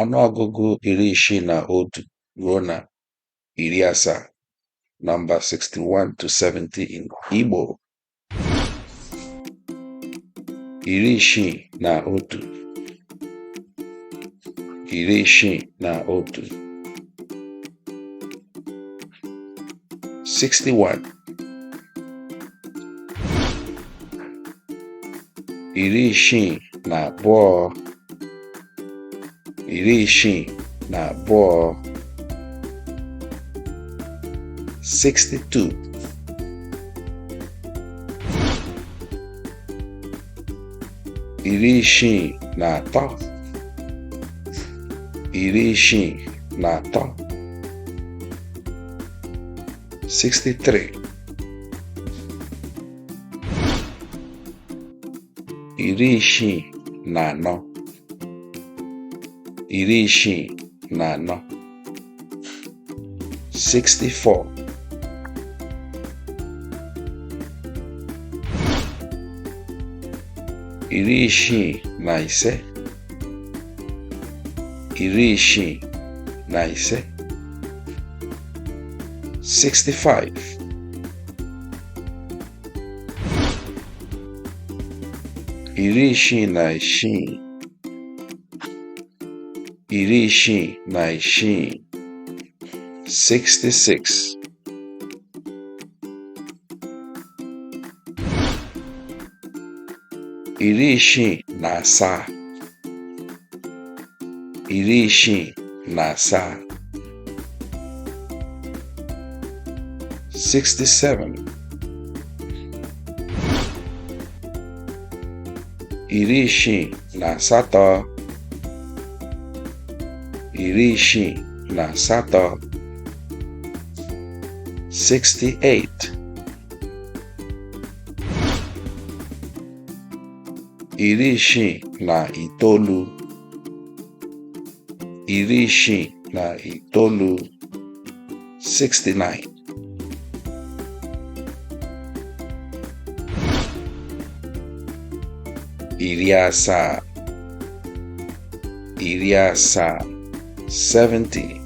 Ọnụọgụgụ 61 ruo na 70. Number 61 to 70 in Igbo. 61, 61, 61, 62, 62, 62, 63, 63, 63, 64, 64, 64, 65, 65, 65, 66, 66, 66, 67, 67, 67, 68, 68, 68, 69, 69, 69, 70, 70.